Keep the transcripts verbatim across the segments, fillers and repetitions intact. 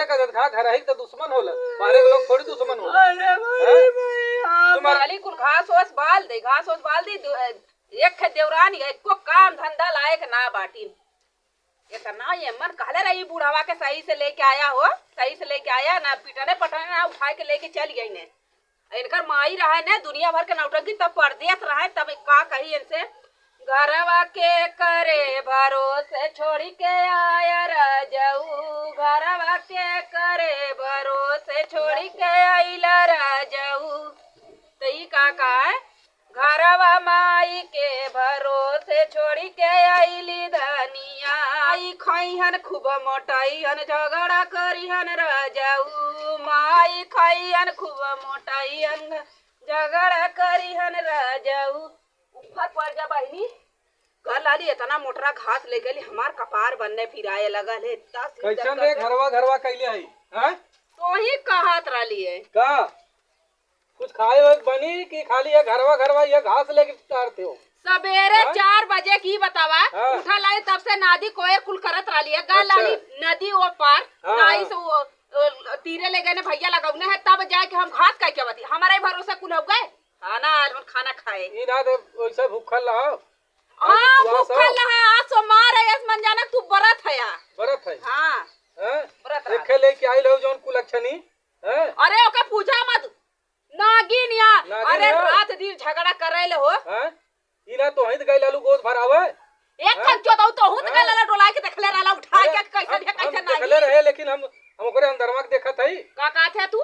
का जद खा, घर ही तो दुश्मन होला, बाहरे के लोग थोड़ी दुश्मन होला। अरे भाई, हैं? भाई, हाँ, तुम्हारा खाली कुल घास ओस बाल दे, घास ओस बाल दे, दु-, एक खे देवरानी है, एको काम धंधा लायक ना बाटिन। एतना ये मन कहले रही, बुढ़ावा के सही से लेके आया हो, सही से लेके आया ना, पिटने पटने ना, उठाए के लेके चल गई ने। इनकर माई रहे ने दुनिया भर के नौटंकी, तब परदेस रहे, तब का कही इनसे, घरवा के करे भरोसे छोड़ी के आया रजऊ, घरवा के करे भरोसे छोड़ी के आइला रजऊ। त ई का कहे, घरवा माई के भरोसे छोड़ी के आइली धनिया। माई खइहन खूब मोटइहन, झगड़ा करिहन रजऊ। माई खइहन खूब मोटइहन, झगड़ा करिहन रजऊ। ऊपर पड़ जा बहिनी। कल लाली इतना मोटरा घास ले गली, हमार कपार बनने पिराए लगल है। इतना सिर कैसन दर्द रे करता। घरवा घरवा कैले है? हैं? तो ही कहत रहली है। का? कुछ खाए वाए बनी कि खाली ये घरवा घरवा ये घास लेके टारते हो? सबेरे हाँ? चार बजे की बतावा, हाँ। उठल आई तब से नादी कोयर कुल करत रहली है। गल अच्छा। लाली नदी ओ पार, हाँ, नाई हाँ। से वो, ओ, तीरे ले गए ने भैया लगौने है, तब जाए के हम घास काहे के बती। हमारे भरोसे कुल हो गए, खाना आज हम खाना खाए। ई ना दे, वैसे भूखल रहो। हाँ, आज उपवास भूखल हो। रहा, आज सोमवार है, यस मन जाना तू बरत है या। बरत है। हाँ। हैं? बरत रहा। एके लेके आइल हो जौन कुलक्षणी, हैं? अरे ओके पूजा मत, नागिन या। नागिन अरे हो। रात दिन झगड़ा करे ले हो। हैं? ई ना तो हित गइल आलू गोद भरावे। एक हैं? कल चोदऊ तो हुत हैं? गइल आला डोला के देखले रहला, उठा अरे, के कैसे हम, भी हम कैसे देखले नहीं। रहे, लेकिन हम, हम ओकरे अंदरवा के देखत हई। का कहत है तू?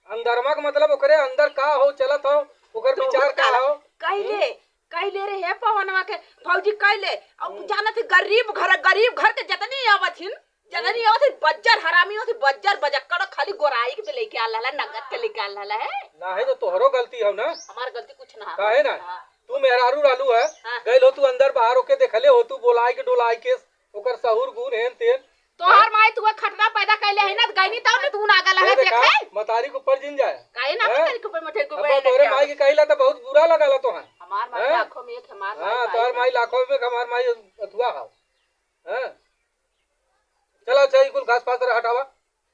अंदरवा के मतलब ओकरे अंदर का हो चलत हो, ओकर तो विचार का कहला, हो? कहले, हम्म? कहले रे हे पवनवा के भौजी कहले, अब हम्म। जानत ही गरीब घर, गरीब घर के जतनी आवत हिन, जतनी हम्म। आवत ही बज्जर हरामी होत ही, बज्जर बजक्कड़ खाली गोराई के लेके आ लाला, नगद के लेके आ लाला है। नाही तो तोहरो गलती हो ना। हमार गलती कुछ ना हो। काहे ना? हाँ। तू मेहरारू रहलू है, हाँ। गइल हो तू अंदर बाहर ओके देखले हो तू बोलाई के डोलाई के ओकर सहूर गुण हेन तेन। तोहार माई तुहे खटना पैदा कैले है ना, गईनी तब ना तू ना गला है ए देखा, देखे। मतारी के ऊपर जिन जाए। काहे ना हैं? मतारी के ऊपर मठे के अब ऊपर तोहरे लेके माई आओ। के कहिला त बहुत बुरा लगाला तोहार। हमार माई हैं? लाखों में एक, हमार माई हाँ, माई तोहार है। माई लाखों में एक, हमार माई अथुआ हो। हैं? चला अच्छा, ई कुल घास पात हटावा।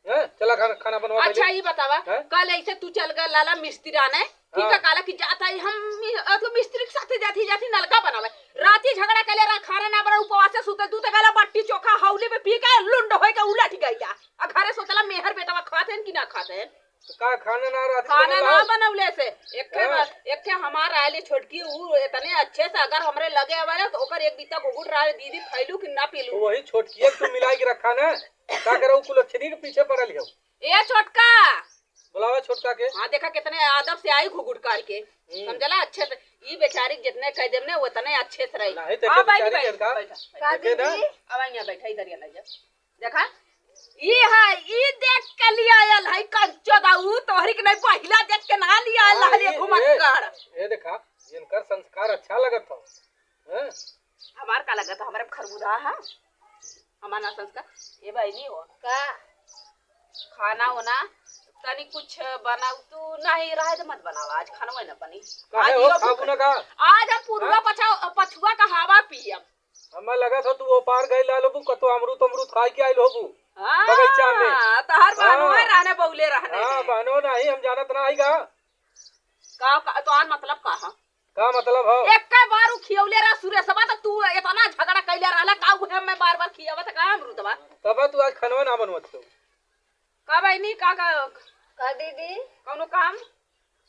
हैं? चला खाना, खाना बनवा अच्छा, पहले। ई बतावा, हैं? कल ऐसे तू चल गए लाला मिस्त्री आने, ठीक है, हाँ। काला कि जात है, हम मि-, अ, तू मिस्त्री के साथे जाती, जाती नलका बनावे। राती झगड़ा कैले रहा, खाना ना बना, उपवास से सुतल, तू तो गला बट्टी चोखा हौली में पी के लुंड होए के उलट गइला। आ घरे सोचला मेहर बेटवा खात हैं कि ना खात हैं? तो का खाना ना रात खाना बनल ना हो? बनौले से। एक हाँ। बार, एक हमार आइली छोटकी, उ इतने अच्छे से अगर हमरे लगे आवेला तो ओकर एक बीता घुघुट रहा, दीदी खैलू कि ना पीलू? तो वही छोटकी एक तू मिलाई के रखा ना, का करे उ कुलक्षणी के पीछे पड़ल हो? ए छोटका, बुलावा छोटका के। हाँ, देखा कितने आदब से आई घुघुट करके। हम्म। समझला, अच्छे से। ई बेचारी के जितने कह देब ने, उतने अच्छे से रही। नहीं, तो आ, के बैठ, बेचारी बैठ, के का? बैठ, बैठ। का देखे ना? दीदी? अब यहाँ बैठा, इधर ये ले जा। देखा, ई है, ई देख के लिया आयल है, कंचो दाऊ, तोहरी के नहीं पहिला देख के ना लिया आयल हाँ, है, ये ई, घुमक्कड़। ए, ए देखा, इनकर संस्कार अच्छा लगत हो। हैं? हमार का लगत है, हमारे खरबूदा है। हमार ना संस्कार, ये बहनी हो। का? खाना होना, तनी कुछ बनाऊ, तू नहीं रहे तो मत बनावा, आज खाना ना बनी। काहे आज हो, यो खाबू ना का? आज हम पुरुआ हाँ? पछा-, पछुआ का हवा पियब। हमें लगत हो तू वो पार गइल रहल होबू, कतो अमरूद, अमरूद खाए के आइल होबू हाँ, बगीचा में। तोहर बहनों हाँ। रहने, बौले रहने हाँ, हैं। बहनों नहीं, हम जानत ना आई का। का, का, तोहार मतलब का है? का मतलब हो? एक बार उ खियौले रहा सुरेशवा, तो तू इतना झगड़ा कैले रहला, का उहे मैं बार बार खियावत का अमरूदवा? तब तू आज खनवा ना बनवत हो। का बहनी, का, का? का दीदी? कौनो काम?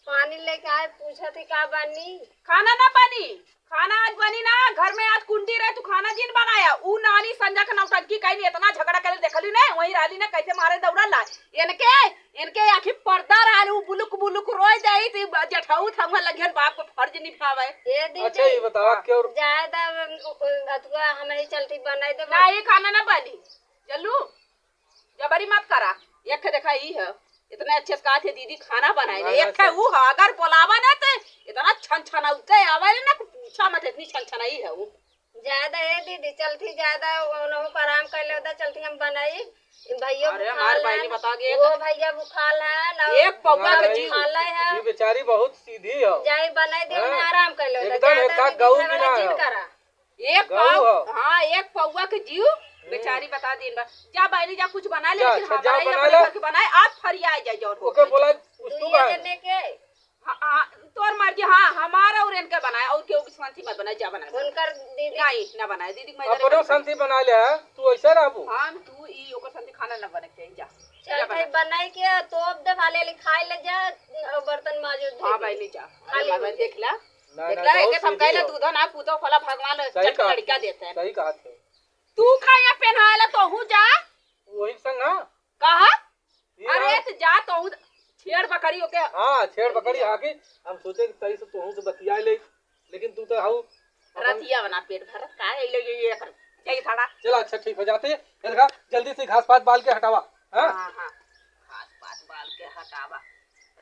पानी लेके आए, पूछत ही का बनी? खाना ना बनी, खाना आज बनी ना, घर में आज कुंडी रहे, तू खाना जिन बनाया। उ नानी संजा के नौटंकी कहीं इतना झगड़ा करे देखली ना, वहीं रहली ना, कैसे मारे दौड़ल ला। इनके, इनके आँखी पर्दा रहल, उ बुलुक बुलुक रोई जाई, त जेठऊ थंगवा लगियन बाप को फर्ज निभावे। ए दीदी, अच्छा, ये बतावा हाँ। क्यों? जाए दा, अथुआ, हम ही चलती बनाई दे। ना, ये खाना ना बनी, चलू। जबरी मत करा। एक ठे देखा ई है, इतने अच्छे से कहा थे दीदी खाना बनाए ना, ना, एक ठे ना, ऊ है, अगर बोलावा ना तो इतना छन छन उते आवे ना, पूछा मत, इतनी छन छन आई है ऊ। ज्यादा है दीदी, चलती ज्यादा उन्हों को आराम कर लेता, चलती हम बनाई। भैया अरे बुखार हमार बहनी है, बता के वो भैया बुखार है ना, एक पौवा ना के भाई, जीव। बुखार है। ये बेचारी बहुत सीधी है। जाई बनाई दे, हैं? उन्हें आराम कर लेता, एकदम ज्यादा एका दीदी गऊ झगड़ा बिना जिन है। करा। एक गऊ पाव, हो। हाँ, एक पौवा के जीव बेचारी बता दिन बा। जा बहिनी जा, कुछ बना ले, जा, लेकिन अच्छा, जा, हमारे लिए बना अपने ले। घर के बनाए, आज फरिया जाए जौन हो ओके जाए। बोला, कुछ तू दुइये कहा। जने के। हाँ, हाँ, तोर मर्जी, हाँ, हमारा और इनका बनाए, और केहू की शांति मत बनाए, जा बनाए। उनकर दीदी नहीं, ना बनाए, दीदी मैं अपनो शांति बना ले, तू ऐसे रहबू। हाँ, तू ई ओकर शांति खाना ना बने के, जा। चल जा भाई, बनाए। बनाई के तोप दे, वाले ले खाए ले जा, और बर्तन माजे, धोए हाँ दे। भाई, ले जा। खाली अरे हो बाबा, जाए। देख ला, ना, देख ना, ला, बहुत एके हम सीधी कहले हो। दूध ना पूतो फला भगवान सही चट कहा, लड़का देते हैं। सही कहा थे। तू का यहाँ पेन्हाए ला, तोहू जा। वही संग ना। कहा? ये अरे यार। तो जा, तोहू छेड़ बकरी ओके। हाँ, छेड़ बकरी आके हम सोचे कि तई से तोहू से बतिया ले, लेकिन तू तो हाउ अपन रतिया बना पेट भरत का है, ले ये, ये कर। जाइए साड़ा। चला, अच्छा, ठीक हो जाते। ये देखा, जल्दी से घास पात बाल के हटावा। हाँ? हाँ, हाँ। घास पात बाल के हटावा।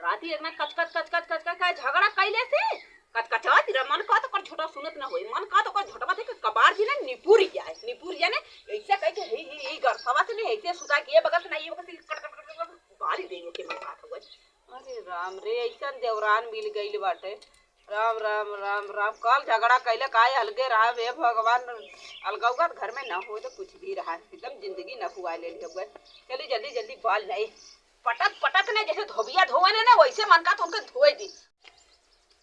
राती इतना कच कच कच कच कच कच का झगड़ा कैले से कच कच आज रे, मन का तो कर झोटा सुनत ना होई, मन का तो कर झोटा बात है कि कबार जी ने निपुर जाए, निपुर जाने ऐसे कह के ही ही ही गरसवा से नहीं, ऐसे सुता के ये बगल से नहीं, ये बगल से कट कट कट कट बाली देवे के मन का तो होई। अरे राम रे, ऐसन देवरान मिल गइल बाटे। राम, राम, राम, राम। कल झगड़ा कैले काहे अलगे रहा, हे भगवान, अलगौगत घर में ना हो तो कुछ भी रहा, एकदम जिंदगी न हुआ ले लिया हुआ। चली जल्दी, जल्दी बाल नहीं, पटक, पटक ने जैसे धोबिया धोवे ने ना, वैसे मन का तो उनके धोए दी।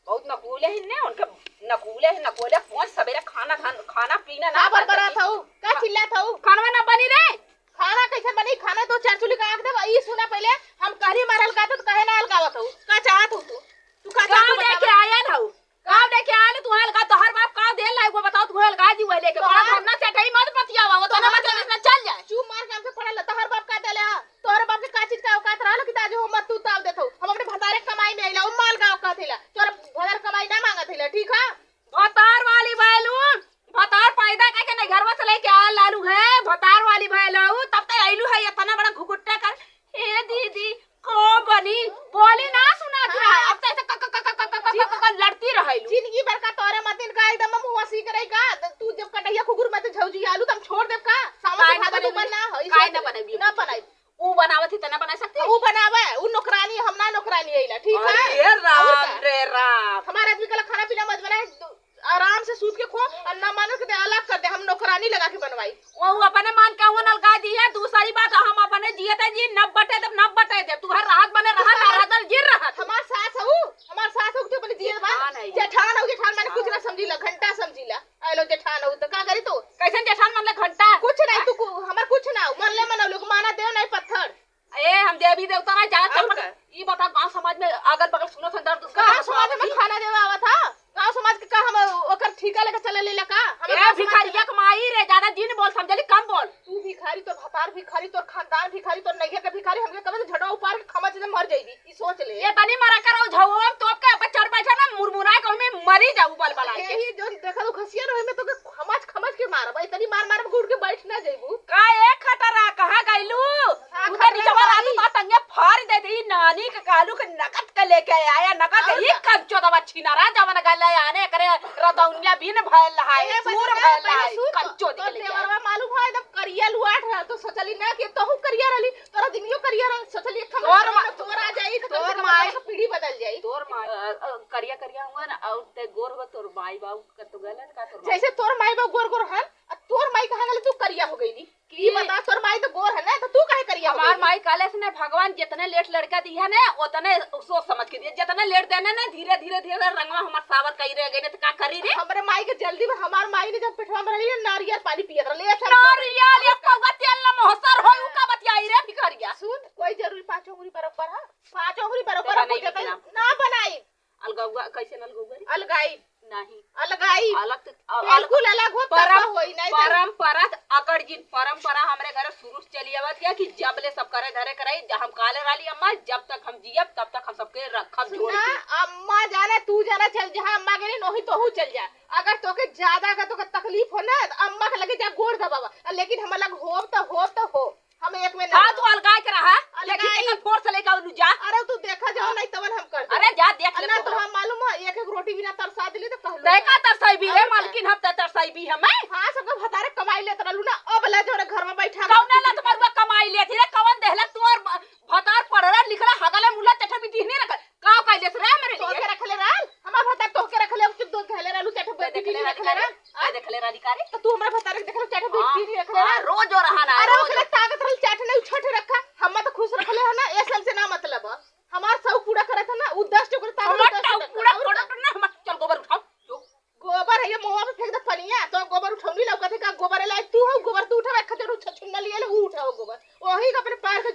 बहुत नकूले ही ने, उनके नकूले ही नकूले, पहुँच सवेरे खाना, खान-, खाना पीना ना का बरबरा खाते। था उ? का चिल्लात हऊ? खानवा ना बनी रे। खाना कैसे बनी? खाना तो चार चूल्ही का आग देबा। ई सुना पहले, हम कहली मार अलगात तो कहे ना अलगावत हऊ? का चाहत हऊ तू? तू का चाहत हऊ गाँव लेके बतावा? आयल हऊ। गाँव लेके आयल, तू अलगा, तोहर बाप का देल है, वो बताओ, तू अलगा जी वही लेके। तोहर बड़ा धरना चटाई मत पतियावा, वो तो तोहर ना चल, चल जाए। चुप मार के हमसे पड़ल, तोहर बाप का देले हा? तोहर बाप के का चीज का औकात रहल कि ताजे हो मत तू ताव देत हऊ? हम अपने भतारे कमाई में आइला, वो माल गाँव का थेला। तोहर भतार कमाई ना मांगत थेला, ठीक है? भतार वाली बैलू, भतार पैदा करके नहीं घरवा से लेके आयल लालू है, भतार वाली बैलू, तब तो आइलू है इतना बड़ा घुघुट्टा कर। ए दीदी, को बनी, बोली ना सुना था, हाँ। अब तो ऐसे क-, क-, क-, लड़ती रहलू। जिंदगी भर का तोरे मतिन का एकदम मुँह सीख रही का? तू जब कटैया कुकुर में तो झौजी आलू, तब छोड़ देब का? सावन काहे से ना भादो बनेबी? बना हो, ई काहे सोच ना ले। बनेबी? ना बनाई। ऊ बनावत ही त ना बना सकती? ऊ बनावे, ऊ नौकरानी, हम ना नौकरानी आइला, ठीक है? अरे राम और का? रे राम। हमारे आदमी का खाना पीना मत बनाए, आराम से सूत के खो, और ना मानो के दे अलग कर दे, हम नौकरानी लगा के बनवाई। वो, वो अपने मन का वो अलगा दी है, दूसरी बात हम अपने जियते जी नब बटे देब, नब बटे देब, तू हर राहत बने रहा, ना राहत जिन रहा। हमार सास हऊ, हमार सास हऊ, तू अपने जियत बा। जेठान है ये। जेठान हऊ, जेठान माने कुछ ना समझीला, घंटा समझीला। आइलो जेठान हऊ, तो का करी तू? कैसन जेठान मन ले घंटा? कुछ नहीं, तू कु-, हमार कुछ ना, मन ले मन लोग माना देव नहीं पत्थर। ए, हम देवी देवता ना जाना और चप्पल। का? ई बता, गांव समाज में अगल बगल सुनो संदर गांव समाज में खाना देवा आवत हा? गांव समाज के का हम ओकर ठीका लेके चले लेला का? हम ए, गांव समाज भिखारिया के माई रे, ज्यादा जिन बोल, समझली, कम बोल। तू भिखारी, तोर भतार भिखारी, तोर खानदान भिखारी, तोर नैया के भिखारी, हमके कबे से झटवा उपार के खमच से मर जाइबी, ई सोच ले। ये तनी मरा करो, झौवा में तोप के अपन चढ़ बैठा ना, मुरमुरा के ओमे मरी जाऊ बल बला के। ये जो देखा तू घसिया रहे में तो के खमच खमच के मारब, इतनी मार मारब के उठ के बैठ ना जाइबू। का ए खटरा, कहाँ गइलू? हाँ, तू तो खटरा निचवा भाई। रातू का टंगे फाड़ दे दे, ई नानी के कालू के नकद के लेके आया, नकद और ई का? कंचो दवा छिनारा जवन गले आने करे रतौनिया बिन भयल है, ए, चूर बच्चा, भयल पहले है, सुन, कंचो तोर दिख ले जाए। देवरवा मालूम है, एकदम करिया लुआट रहा, तो सोचली ना कि तोहू करिया रहली, तोरा दिनियो करिया रहा, सोचली एक तोर खबर मा-, तोर आ जाई, तो तोर कम से कम माई, पीढ़ी बदल जाई। तोर माई, अ, अ, करिया करिया हुआ ना, और ते गोर हो, तोर माई बाबू का तो गलत का तोर माई? जैसे तोर माई बाबू गोर गोर हन, आ तोर माई कहाँ गले तू करिया हो गईली? ई कि बता, तोर माई तो गोर है ना, तो तू काहे करिया हो हमार गई? माई कहले से ना, भगवान जितने लेट लड़का दिया ना, उतने सोच समझ के दिया, जितने लेट देने ना, धीरे, धीरे, धीरे रंगवा हमार सावर कई रह गए, ना तो का करी रे? हमरे माई के जल्दी में, हमार माई ने जब पेटवा में रहली ना, नारियल पानी पियत रहली, ऐसा नारियल, ये पौवा तेल ना मोहसर होई, उ का बतियाई रे भिखरिया? सुन, कोई जरूरी पाँचों उंगली बरोबर है, पाँचों उंगली बरोबर देखा है, नहीं कुछ निकला। ना बनाई। अलगौआ, कैसे न अलगौआ रे? अलगाई। नहीं। अलगाई। अलग तो, अ-, बिल्कुल अलग हो, तब परम-, होई, नहीं तो परंपरा त अकड़ जिन, परंपरा हमरे घर शुरू से चली आवत है कि जब ले सब करे धरे कराई, ज-, हम काले रहली अम्मा, जब तक हम जियब, तब तक हम सबके रखब जोड़ सुना, के। अम्मा जाने, तू जाना, चल जहाँ अम्मा गेली, नोही तोहू चल जा। अगर तोके ज्यादा, अगर तोके तकलीफ हो ना, तो अम्मा के लगे जा, गोड़ दबावा। लेकिन हम अलग होब तो होब तो हो। हम एक में ना हाँ, रहो। तू अलगाए के रहा। अलगाई। देखी, देखा, फोर्स लेके आउलू, जा। अरे, तू देखा जाओ, हाँ। नहीं तवन हम कर दे। अरे, जा, देख ले ना, तो तोहरा। हम मालूम है, एक, एक रोटी बिना तरसा दिली तो कहलू। तै का तरसैबी रे, और का? मालकिन, हम त तरसैबी हम, हैं? हाँ, सबका भतारे कमाई लेत रहलू ना, अब ले जो रे घर में बैठा कौने के लत मरुआ कमाई लेत ही रे, कौन देहला तोर ब-, भतार पढ़ला लिखला हगले मुला चठा बिटिहने रखल। का कइले से रे हमरे लिए? तोहके रखले रहल? हमार भतार तोहके रखले, अब तू दो धैले रहलू, चार ठो तै बेटी देखले नहीं रहल रखले का रे? रहल? तै देखले रहल का रे? तो तू हमरा भतार के देखलो, चार ठो बेटी हाँ, नहीं रखले हाँ, रहल? रोज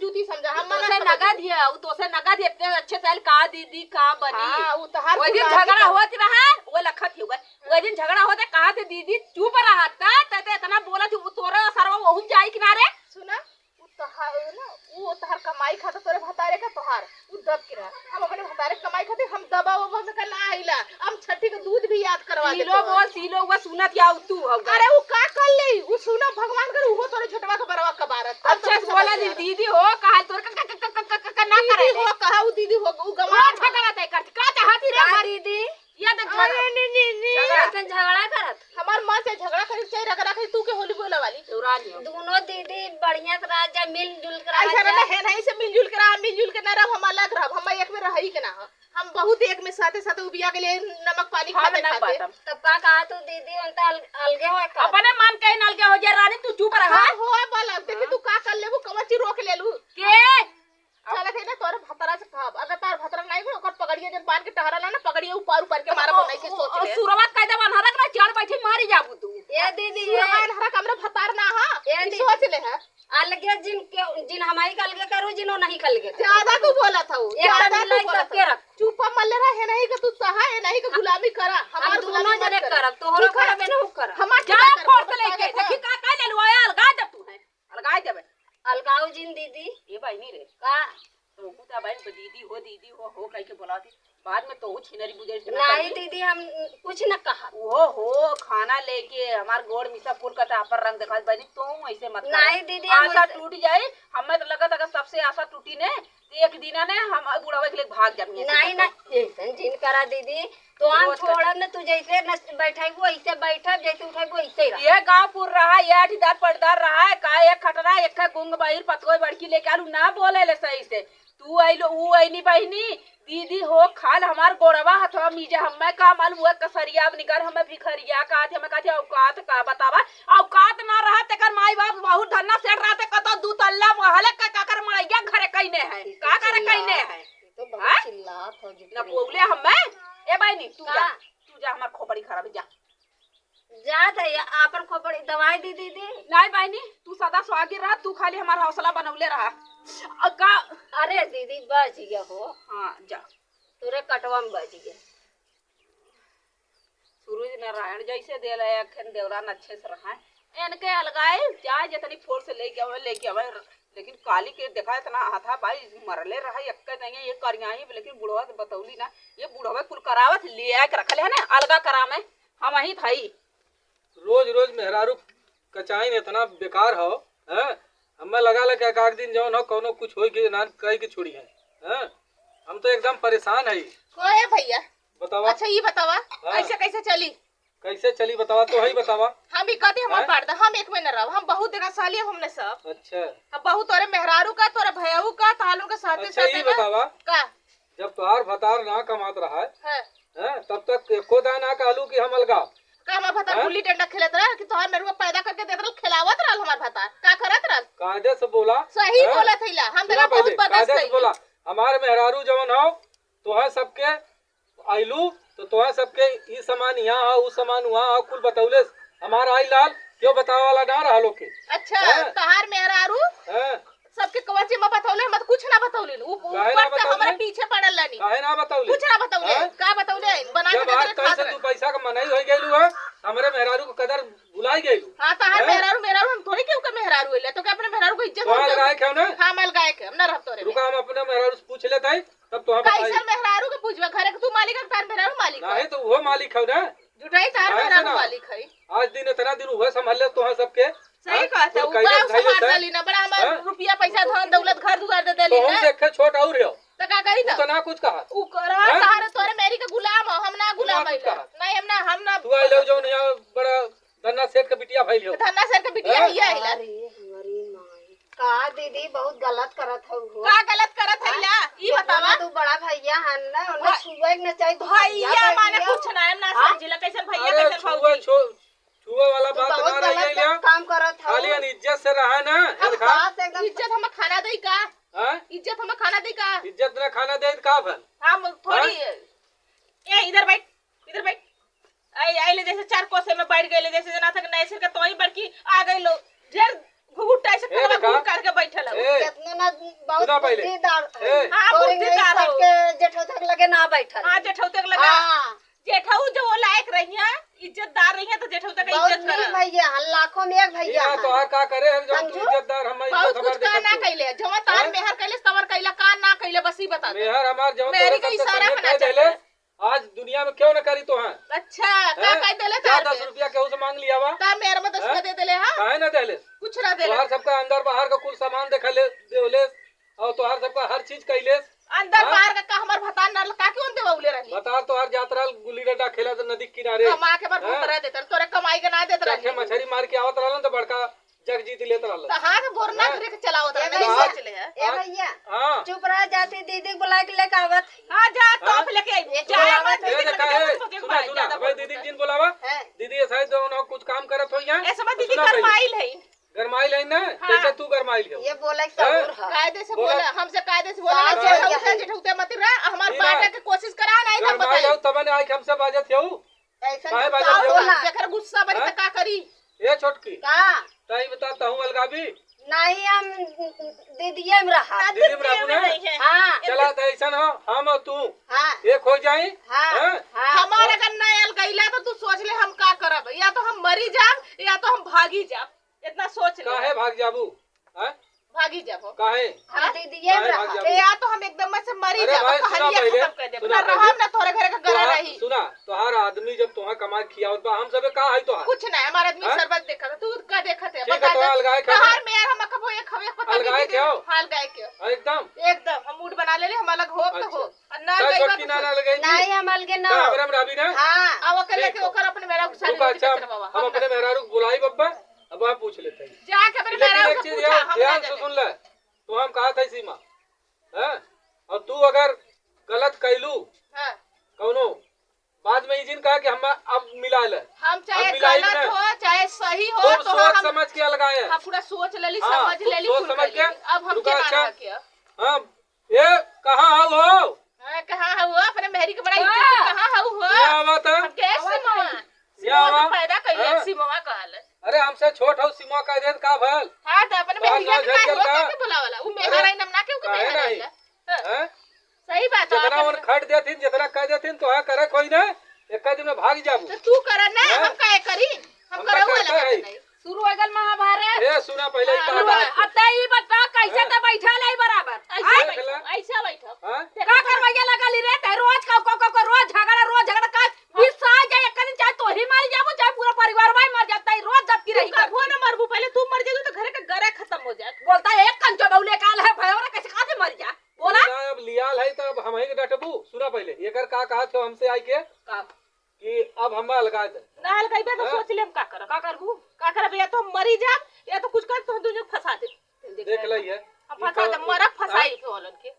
जूती समझा, हम तोसे नगद हिया, उ तोसे नगद हिया, इतने अच्छे से आइल, का दीदी, का बनी? हाँ, उ तोहार वो दिन झगड़ा होत रहा, वो लखत ही हुआ। वो दिन झगड़ा होत, कहा से दीदी चुप रहा, त, त, त इतना बोला थी, वो तोरे सरवा वहुम जाई किनारे। सुना, उ तोहार ना, उ तोहार कमाई खाता तोरे भतारे का तोहार, उ दब के रहा। हम अपने भतारे के कमाई खातिर हम दबा उबा में का ना आइला। हम छठी के दूध भी याद करवा दे सीलो तोहर। बोल, सीलो, वो सुनत या तू हो। अरे उ का कर ले? उ सुना भगवान कर उहो तोरे छोटवा के बरवा कबारत। अच्छा, बोला दी, दीदी हो, कहा तोर का, का, का ना करे दीदी हो, कहा उ दीदी हो, उ गवा का झगड़ा तय करत, का चाहती रे का हमार दीदी? ये देख झगड़ा। अरे, नी, नी, नी। झगड़ा। ऐसन झगड़ा करत। हमार माँ से झगड़ा करे, चाहे रगड़ा करे, तू के होली बोला वाली। चुरा लियो। दोनों दीदी बढ़िया से रह जा, मिलजुल के रह ऐसा जा। ना है, नहीं से मिलजुल के रह, मिलजुल के ना रह, हम अलग रह, हम एक में रही के ना हो। हम बहुत एक में साथे साथे उबिया के लिए नमक पानी हम खाते ना खाते। बाटम। तब का कहा तू दीदी, उन त अल-, अलगे हो का? अपने मन के अलगे हो जा रानी, तू चुप रह। हाँ, हो बोला, देखी हाँ। तू का कर लेबू, कवन चीज रोक लेलू। के? चलत है ना, तोरे भतरा से कहब, अगर तार भतरा नहीं हो, ओकर पगड़िया जन बांध के टहरला ना, पगड़िया ऊपर ऊपर के मारब, ओ, नहीं से ओ, सोच ओ, ले। सुरवा कायदा बन्हरा के ना, चढ़ बैठी मारी जाबू तू। ए दीदी, सुरवा ए। अन्हरा के हमरा भतार ना हा, ए ई दीदी। सोच ले है। अलगे जिन के, जिन हमारी का अलगे करू, जिन वो नहीं का अलगे करू। ज्यादा तू बोलत हऊ, एक ज्यादा तू मिलाई बोलत सबके हऊ। रख। चुप्पा मल्ले रहा है, नहीं के तू सहा, है नहीं के गुलामी करा, हम हमार गुलामी दोनों मत जने करा। करब, तोहरो तू करा। करब, एनहु करब। हमार जा क्या करब? फोड़ के बता लेके, दे। देखी का, का ले लू, आया अलगा जब तू है। अलगाई देबे। अलगाऊ जिन दीदी। ए बहिनी रे। का? तोहू त बहिन पे दीदी हो, दीदी हो, हो कह के बोलावती। बाद में तोहू छिनरी बुझे से ना नहीं करी। दीदी, हम कुछ न कहा। ओहो, खाना लेके हमार गोड़ मिसा कुल का टापर रंग देखा बहिनी, तोहू ऐसे मत करा। नहीं दीदी, हम आशा ऐसे टूट जाई, हमें तो लगत अगर सबसे आशा टूटी ने, तो एक दिना ने हम बुढ़ावे के लिए भाग जाएंगे ऐसे नहीं, करके। नहीं, ऐसन जिन करा दीदी, तो हम रोज का छोड़ब न, तू जैसे न बैठेबू, ऐसे बैठब, जैसे उठेबू, ऐसे रह। ये गाँव पुर रहा, ये अठीदार पटदार रहा है, का एक खटरा, एक है गुंग बहिर, पतोय बड़की लेके आलू, ना बोले ले सही से। तू आइलो, ऊ आइनी बहिनी, दीदी हो, खाल हमार गोड़वा हथवा मीजे, हमें का मालूम हुआ कसरिया अब निकर, हमें भिखरिया का थे, हमें का थे औकात का बतावा, औकात ना रहा, तेकर माई बाप बहुत धन्ना सेठ रहते, कतो दू तल्ला महले का, का कर मड़ैया घरे कइने है, का करे कइने है? तो बहुत हाँ? चिल्लात हो, न बोले हमें। ए बहिनी, तू जा, का? तू जा, हमार खोपड़ी खराब है, जा। जात है, आपन खोपड़ी दवाई दी दीदी। नहीं बहिनी, तू सदा सुहागी रहा, तू खाली हमार हौसला बनौले रहा। अ, का? अरे दीदी, बच गया हो। हाँ, जा। तोरे कटवा में बच गया। सूरज नारायण जैसे देला, अखन देवरान अच्छे से रहा। इनके अलगाए, चाहे जितनी फोर्स लेके आवे, लेके आवे, लेकिन काली के देखा इतना हाथा भाई मरले रहा, एक नहीं है, ये करियाही, लेकिन बुढ़वा से बतौली ना, ये बुढ़वा कुल करावत ले आके रखले है ना, अलगा करा में, हम वहीं थाई। रोज रोज मेहरारू कचाइन इतना बेकार हो, हैं? हमें लगा ला कि एक आध दिन जौन हो, कौनो कुछ होई के ना कह के छोड़ी है, हैं? हम तो एकदम परेशान है। को है भैया? बतावा। अच्छा, ये बतावा, हाँ। ऐसे कैसे चली? कैसे चली बतावा, तो ही बतावा। हम ही कहते हमार हैं? बांट दा, हम एक में न रहो, हम बहुत देना साली हमने सब। अच्छा। हम बहुत तोरे मेहरारू का, तोरे भैयाऊ का, तालू के साथे अच्छा, साथे ये ना। बतावा। का? जब तोहार भतार ना कमात रहा है, हाँ। हैं, तब तक एको दाना कहलू कि हम अलगा। का हमार भतार हैं? गुल्ली डंडा खेलत रहा कि तोहार मेहरुआ पैदा करके देत रहल, खेलावत रहल हमार भतार? का करत रहल? कायदे से बोला। सही हैं? बोलत हईला, हम सुना देखा बहुत पहले, बर्दाश्त कायदे से कइली। बोला। हमार मेहरारू जवन हो, तोहे सबके आइलू, तो तोहे सबके ई सामान यहाँ हो, ऊ सामान वहाँ हो, कुल बतौले। हमार आई लाल, क्यों बतावे वाला ना रहा लोग के? अच्छा, हैं? तोहार मेहरारू हैं? सबके कवची में बतौले, हम तो कुछ ना बतौलिन। उ, उ काहे ना ऊपर से बतौले? हमारे पीछे पड़ल रहनी। काहे ना बतौले? कुछ ना बतौले। हैं? का बतौले? बना के जब आज कचरा कल खात से रहे। दू पैसा का मनई हो गइलू है, हमरे मेहरारू को कदर भुलाई गइलू। हाँ, तो हर हैं? मेहरारू, मेहरारू हम थोड़ी केहू के मेहरारू होइले, तो के अपने मेहरारू को इज्जत वहाँ हम लगाए देबे? खाओ ना? हाँ, हम लगाए के, हम ना रहब तोरे में। रुका, हम अपने मेहरारू से पूछ लेते हैं, तब तो हम बताई। कैसन मेहरारू के पूछबे? घरे के तू मालिक है, तार मेहरारू मालिक है? नहीं, तो वो मालिक है ना। जुटाई तार काहे से मेहरारू ना? मालिक है। आज दिन इतना दिन हुआ संभाल ले तो है सबके। सही हाँ? कहत है, कुल उ कैसे बड़ा धैले संभाल से? देली ना, बड़ा हमार हाँ? रुपया पैसा धन दौलत घर दुआर दे देली तो ना। हमसे एक छोट और हो। तो का करी उ तो? तो ना कुछ कहा। उ करवा हाँ? सहारे तोरे मेरी के गुलाम हो, हम ना तू ना गुलाम कुछ है। कहा। नहीं, हम ना, हम ना तू आई लो जो नहीं बड़ा धन्ना सेठ के बिटिया भइल हो। धन्ना सेठ के बिटिया हाँ? ही है हिला। अरे हमारी माई। का दीदी बहुत गलत करत हऊ हो। का गलत करत हाँ? हईला? ई बतावा। तू बड़ा भैया हन ना, उन्हें भाई छुए के ना चाहिए, तू भैया भैया माने भैया। कुछ ना, हम ना हाँ? समझिला, कैसन भैया, अरे कैसन छुआ भौजी? छो-, छुआ वाला तू बात बहुत ना रही गलत है। काम करत हऊ। खाली अन इज्जत से रहा ना, हम देखा? बात एकदम इज्जत हम खाना दई का? हाँ? इज्जत हम खाना दई का? इज्जत ना खाना दे तो का भल? हम थोड़ी हाँ? ए, इधर बैठ, इधर बैठ। आई, आई ले जैसे चार कोसे में बैठ गए, जैसे जना था कि नए सिर के तोही बड़की आ गई लो। ढेर घुघुट्टा ऐसे ए, कमर देखा। घूर करके बैठल हौ। ए, कितना ना बहुत सुना पहले। बुद्धिदार है। ए। हाँ, तोरे बुद्धिदार नहीं हौ। सबके जेठौतक लगे ना बैठल। हाँ, जेठौतक लगे। हाँ। जेठऊ जो वो लायक रही है, इज्जतदार रही है, तो जेठौतक बहुत इज्जत नीक करा। भैया, हम लाखों में एक भैया ई ना हैं। तोहार का करे, हम जो तू समझू? इज्जतदार, हम बहुत इज्जत कुछ हमार का देखत ना तू। कैले, जो तार हैं? मेहर कैले, तवर कैला, का ना कैले, बस ई बता दे। मेहर हमार जवन मेहरी तोरे के सबसे इशारा पहिले पर कह देले, नाचता है। आज दुनिया में क्यों न करी तो है? अच्छा, का हैं? कह देले जा तार दस में? रुपया केहू से मांग लिया बा। तार मेहर में दस हैं? रुपया दे देले, हाँ? काहे ना देले? कुछ ना देले। तोहार सबका अंदर बाहर का कुल सामान देखा ले, देले, और तोहार सबका हर चीज कैले। अंदर हाँ? बाहर का, का हमार भतार ना का क्यों देवले रहली? भतार तोहार जात रहल गुल्ली डंडा खेला तो नदी के किनारे। कमा के हमार हैं? भतार देत रहल, तोरे कमाई के ना देत चखे रहली। मछरी मार के आवत रहलन तो बड़का जग जीत लेत रहलन। तो हाथ गोर ना हैं? धरे के चलावत ए रहले, भैया, सोच ले है। ए भैया, हाँ। चुप रह, जाती दीदी के बुला के लेके आवत। हाँ, जा, हाँ? तोप लेके आई। जा, ए, मत ए, दीदी देखा के है, बोल, बोल, सुना, बोल, सुना, ज्यादा भाई बोल, दीदी बोल। जिन बोलावा। हैं? दीदी ऐसा ही दोनों कुछ काम करत हो यहाँ। ए समय दीदी सुना पहले। गरमाइल है। गरमाइल है ना? हाँ। कैसे तू गरमाइल हो? ये बोले हैं? सबूर है। कायदे से बोला। बोले, हमसे कायदे से बोला, हाँ, जेठौते, हाँ। जेठौते मत रह, हमार ई ना। बांटे के कोशिश करा, नहीं तो गरमाइल बताई। हो, तबे ने आइके हमसे बाजत हो। ऐसा काहे ना बाजत हो? बोला। जेकर गुस्सा बनी हाँ? तो का करी? ए छोटकी। का? तई बता, तहूँ अलगाबी? नहीं, हम दीदिये में रहा। हाँ, दीदी में दीदी रहबू में ना? नहीं है। हाँ। चला, तो ऐसा हो, हम और तू हाँ। एक हो जाई। हाँ, हैं? हाँ। हमार अगर ना अलगैला तो तू सोच ले हम का करब, या तो हम मरी जाब, या तो हम भागी जाब। इतना सोच ले। काहे भाग जाबू? हैं? भागी जाबो। काहे? हम हाँ? दीदिये में काहे भाग रहा। जाबू? ए, या तो हम एकदम से मरी अरे जाबो, भाई, सुना कहानियाँ पहले, खत्म कर देबो। सुना ना पहले। रहब, ना तोरे घरे के गला तोहार, रही। सुना, तोहार आदमी जब तोहार कमाई खियावत बा, हम सबे का है तोहार? कुछ ना, हमार आदमी हैं? शरबत देखत है, तू का देखत है? ठीक बता है, तो दे। अलगाए खाओ। तोहार मेहर हम कबो एक, हम एक पता अलगाए नहीं खाओ। हलगाए के। हाँ, हलगाए के। एकदम। एकदम, हम मूड बना ले ले, हम अलग हो तो अच्छा। हो। और ना चल, अलगाई छोटकी बा ना, तो ना अलगाई दी। नहीं, हम अलगे ना तो हो। हमरा में रहबी ना? हाँ। अब ओकर ठीक लेके हो। ओकर अपने मेहरारू के साथ रुका, रोटी अच्छा, कचरा बाबा, हम हम अपने ना। मेहरारू के बुलाई बब्बा। अब वहाँ पूछ लेते हैं। जाके अपने लेकिन मेहरारू एक से चीज पूछा, है, हम ध्यान ना से जाने। सुन ले, तो हम कहा था सीमा, हैं? और तू अगर गलत कैलू, हाँ। कौनो, बाद में ई जिन कहा कि हम अब मिला ले। हम चाहे अब मिलाई गलत में हो, चाहे सही हो, खूब तो सोच हम, समझ के अलगाए। हम पूरा सोच लेली, हाँ, समझ खूब लेली, सोच कुल समझ कर के लेली। अब हम रुका, के अच्छा। मारा के? हाँ, ए, कहाँ हऊ हो? हाँ, कहाँ हऊ हो? अपने मेहरी के बड़ा इज्जत से हाँ। कहाँ हऊ हो? यहाँ आवा त। हम के यहाँ सिमवा? आवा। सिमवा के पैदा कइले, हाँ। सिमवा कहल। अरे, हमसे छोट हऊ, सिमवा कह देत का भल? हाँ, त अपने तोहार मेहरिया नाव के झड़ का गल हो का? करके बुलावला? उ अरे, मेहर है, नाम ना केहू के काहे मेहर नहीं? है। हाँ। हैं? सही बात है, जितना अपन उन खट देथिन, जितना कह देथिन, तो हाँ करे कोई ना, एक दिन में भाग जाबू। तो तू करे ना, हैं? हम काहे करी? हम हम करऊ का वाला करता बात है? नहीं। शुरू हो गल महाभारत। ए, सुना पहिले ई हाँ, का शुरू बात हो। है। अब त ई बता कैसे हैं? त बैठल है बराबर। ऐसे आय? बैठो, देख ले। ऐसे बैठो। हैं? का करवैया लगल रे? ते रोज का, का, का, का, रोज झगड़ा, रोज झगड़ा का? हाँ। बिस्सा जाए, एक दिन चाहे तोही मर जाबू, चाहे पूरा परिवार भाई मर जाता है, रोज जबकि तू रही कबो करती। ना मरबू, पहले तू मर जाबू तो घरे के गरे खत्म हो जाए। बोलता है, एक कंचो बहू लेके आल है, भयवरा कैसे कहाँ से मर जा? बोला? ना, अब लियाल है तो अब हम ही के डटबू। सुना पहिले, एकर का कहा थो हमसे आई के? का? कि अब हम अलगा दे। ना अलगाइबे तो हैं? सोच ले हम का करब। का करबू? का करब, या तो हम मरी जाब, या तो कुछ कर, तो हम दुनिया फंसा दे। देख ले ये। हम ई फंसा का दे, मरब, फंसाई हाँ? के वालन के।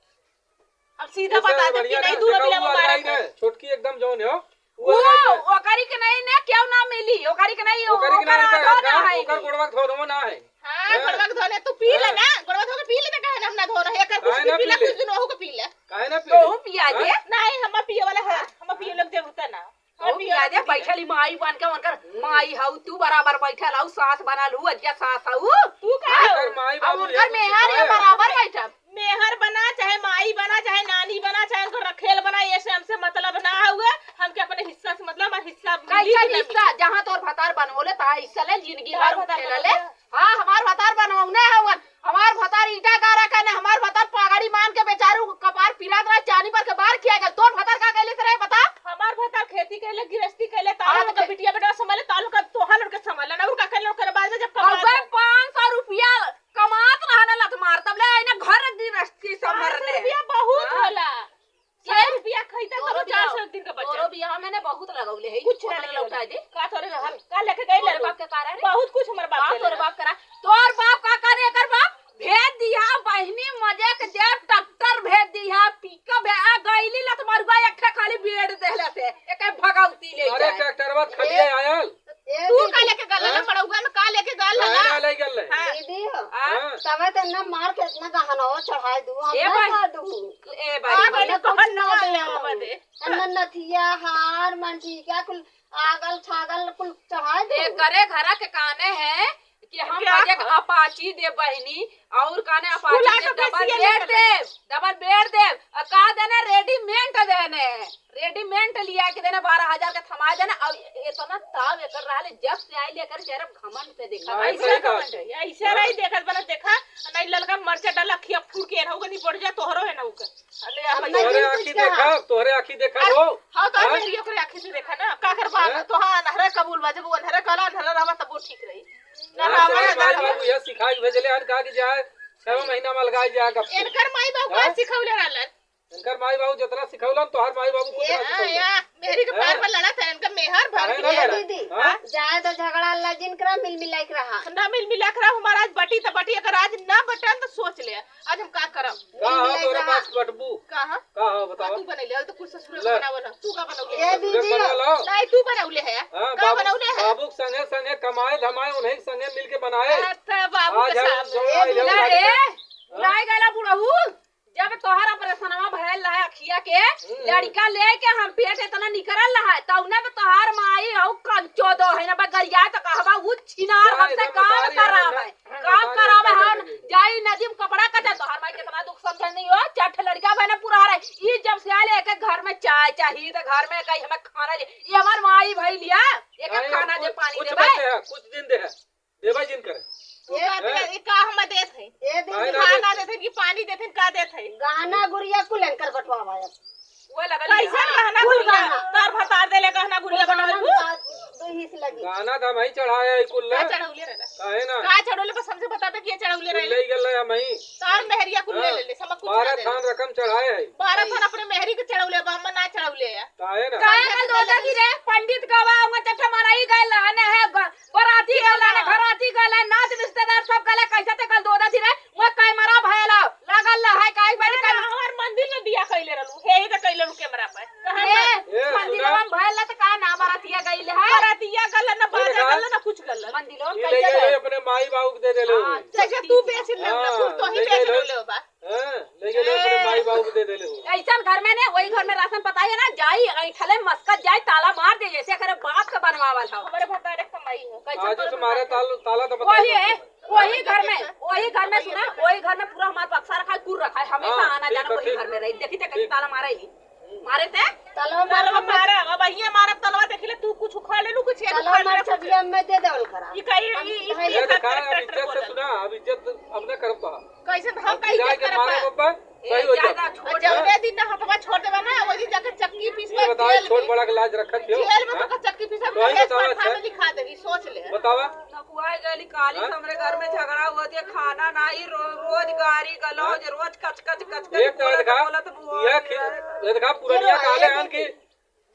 हम सीधा जैसे बता दे कि बढ़िया नहीं, ना, दूर देखा बिना वो वो मारे अलगाई के। ना, छोटकी एकदम जौन है, वो वो अलगाई ना। ओकरी के नहीं ना, क्यों ना मिली? ओकरी के नहीं, ओकरी के ओकर ना, आगो ना है ओकर के। गोड़वा के धोनो ना है। हाँ, हैं? गोड़वा के धोने, तू पी ले हैं? ना, गोड़वा धो के पी ले ना, काहे ना हम ना धोना है, एकर कुछ काहे भी ना पी पी ले, ले? कुछ दुनोहू के पी ले। काहे ना पी तोहू ले? पिया दे। हैं? नहीं, हम पिए वाला है, हाँ? हम पिए लोग देवता ना। तोहू हम पिया पिए दे, वाला पिए। बैठली माई बन के, उनकर हम्म। माई हऊ, तू बराबर बैठल हऊ, सास बनल हऊ, अजिया सास हऊ। तू का हाँ? हऊ? एकर माई अब बाबू उनकर है, मेहर है, है। बराबर बैठल। मेहर बना, चाहे माई बना, चाहे नानी बना, चाहे उनकर रखेल बना, ये से हमसे मतलब ना हुए। हमके अपने हिस्सा से मतलब, हमार हिस्सा मिली कैसन कि ना हिस्सा? मिली? जहाँ तोर भतार बनवले, तहाँ हिस्सा ले, जिंदगी तोर भर भतार उठेला ले। बनवले। हाँ, हमार भतार बनवने हवन। हमार भतार ईंटा गारा का ना, हमार भतार पागड़ी मान के बेचारू कपार पिरात रहे, चानी पर के बार किया गल। तोर भतार का कैले रहे, बता? हमार भतार खेती कैले, गिरस्ती कैले, ताल हाँ, उनका के बिटिया बेटा संभाले, ताल उनका तोहार लड़के संभाले ना, उनका कैले, ओकर बाद में जब कमात अबे रहे। पाँच सौ रुपया कमात रहना लत मार, तब ले आईना घर गिरस्ती संभरने। पाँच सौ रुपया बहुत हाँ। होला। सौ रुपया खरीदा तब तोरो चार सौ बियाह, एक दिन का बचा। तोरो बियाह में ने बहुत लगौले है, कुछ ना कुछ लेके लौटा गइल। दे। का तोरे हम का लेके गइल तोरे रहलू? बाप के कारण है? बहुत कुछ हमर बाप का देले तोरे रहा। बाप करा? तोर बाप का करे, एकर बाप भेज दिया, बहिनी मजे के जेब ट्रैक्टर भेज दिया, पिकअप भे-, आ गइली लत मरुआ एक ठे खाली बेड देहले से, एक भगौती ले अरे जाए। ट्रैक्टरवा ए, खलिए आयल। ए तू दीदी। का लेके गल हाँ? ना, मड़उआ में का लेके गल काहे ना? ना ले गल है? हाँ। दीदी हो, हाँ। तबे तो इतना मार के इतना गहनवा चढ़ाई दू, हम ए ना भाई। कर दू। ए भाई। आ गइल, ना कुछ कहन ना ना दे। आवे बदे। इतना नथिया, हार, मंटीका, कुल आगल, छागल, कुल चढ़ाई दू। ए, करे घरा के काने है कि हम क्या? बजे के अपाची दे बहिनी, और काने अपाची दे, डबल बेड दे, डबल बेड दे, और का देने, रेडीमेड देने, रेडीमेड लिया के देने, बारह हजार के थमा देने, और इतना ताव एकर रहले, जब से आई लेकर चेहरा घमंड से देखा। नहीं, ऐसे सही बात। घमंड है, ऐसे हाँ। रही देखत बना, देखा, नहीं ललका मरचा डाला, खिया फूट के एनहु के निपट जा, तोहरो है ना उके। अरे, अब तोहरे आँखी देखा, तोहरे आँखी देखा अरे, हो। हाँ, तो हाँ? मेरी ओकरे आँखी से देखा ना, का करबा, हाँ? तो हाँ, अनहरा कबूल बा, जब वो अनहरा कहला, अनहरा रहबा, तब वो ठीक रही। ना हाँ, रहबा, तोहरे ना माई रहबा। बाबू यह सिखाई के भेजले हन, कहा कि जाए, छह महीना में अलगाई जाए, कब से? इनकर माई बाबू का हाँ? सिखौले रहलन? इनकर माई बाबू जितना सिखौलन, तोहर माई बाबू कुछ ये, ना हाँ, सिखौलन। या, मेहरी के हाँ? पैर में लड़ा था, इनका मेहर भर काहे के ना लिए। लड़ा? दीदी, हाँ? जाए तो झगड़ा ला जिन करा, मिल मिला के रहा। ना मिल मिला के रहा, हमारा आज बटी तो बटी, अगर आज ना बटन तो सोच ले। आज हम का करब? का हो तोरे पास बटबू? का हो? का हो बताओ? तू बनैले, अभी तो कुछ ससुरे ले। बनावल हो। तू का बनौले? ए ससुरे दीदी। बना लो। नहीं, तू बनौले है। हाँ, का बाबू, बनौले है? बाबू के संगे संगे कमाए धमाए उन्हीं के संगे मिल के बनाए। अच्छा, बाबू आज के हम सामने। जो ए आइल दीदी। हो रे, हाँ? भुलाए गला बुढ़ऊ। जब तोहर ऑपरेशनवा भयल रहे अखिया के, हम्म। लड़का लेके हम पेट इतना निकरल रहे, तौने में तोहार माई हऊ कंचो दो है ना, बगरिया तो कहबा उ छिनार। हमसे काम करावे। काम करावे हम। जाई नदी में कपड़ा कचा, तोहार माई कितना दुख समझे नहीं हो, चार ठे लड़का बने पुरा रहे। ई जब से आले एक एक घर में चाय चाही, तो घर में कही हमें खाना दे। ई हमार माई भई लिया, एक एक खाना दे, पानी कुछ दे। कुछ दिन दे है, देबे जिन करे। तू का दे, ई का हम देत है? ए दिन खाना देत है कि पानी देत है, का देत है? गहना गुरिया कुल एनकर बटवा भाई। वो लगल कैसन गहना गुरिया? तार भतार देले गहना गुरिया बनवाई। दो हिस लगी। गहना तो हम ही चढ़ाए है कुल। का चढ़ौले रहे? काहे ना? का चढ़ौले, बस हमसे बता दे कि ये चढ़ौले रहे। ले गल है हम ही। तार मेहरिया कुल ले ले, सब कुछ बारह थान रकम चढ़ाए है। बारह थान अपने मेहरी के चढ़ौले बा, हम ना चढ़ौले है। काहे ना? काहे कल दो लगी रे, पंडित गवा, उहाँ चट्ठा माराई गल है, बराती गल है, घराती गल है, नात रिश्तेदार सब गल है, कैसे ते कल दो दी रे? वो कैमरा भयल लागल है, काहे बनी ना, ना, हमार मंदिर में बिया कैले रहलू, हे ही तो कैले रहलू कैमरा पे। ए, मंदिरवा में भयल त का ना बरातिया गइल है? बरातिया गल ना, बाजा गल ना, कुछ गल। मंदिरवा में कैसे गए? अपने माई बाबू के दे देले हो। जैसे तू बेच ले ना, कुल तो ही बेच ले बा। हाँ, ले गए अपने माई बाबू के दे देले हो। ऐसन घर में ने, वही घर में राशन पता है ना, जाई, ऐठले मस्कत जाई, ताला मार दे, जैसे करे बाप के बनवावल हो। हमारे भतारे कमाई हो। आज से मारे ताल-, ताला तो बता वही है, वही घर में, वही घर में सुना, वही घर में पूरा हमार बक्सा रखा है, कुर रखा है, हमेशा आना जाना वही घर में रही। देखी ते कहीं ताला मारा ही, मारे ते? ताला मारा, अब अहिया मारब तलवा, देखी ले, तू कुछ उखाड़ ले लू, कुछ ये उखाड़ ले, कुछ। ये कहीं, ये, ये, ये देखा, अब इज्जत से सुना, अब इज्जत अब ना करब तो। कैसे हम कहीं इज्जत करब? सही हो जाता। जौने दिन ना हथवा छोड़ देबा ना, वही दिन जाके चक्की पीसबा। ये बताओ, जेल में। छोट बड़ा के लाज रखत हो? जेल में तो का चक्की पीसबा, तो ही केस बताओ, पटवा में लिखा देगी, सोच ले। बतावा। नकुआई गली काली से हमरे घर में झगड़ा हुआ थे, खाना नाही, रो-, रोज गारी गलौज, रोज कच कच कच कच एक बोलत, देखा, बोलत बुआ ये खि-, ये देखा, पुरनिया कहले हन कि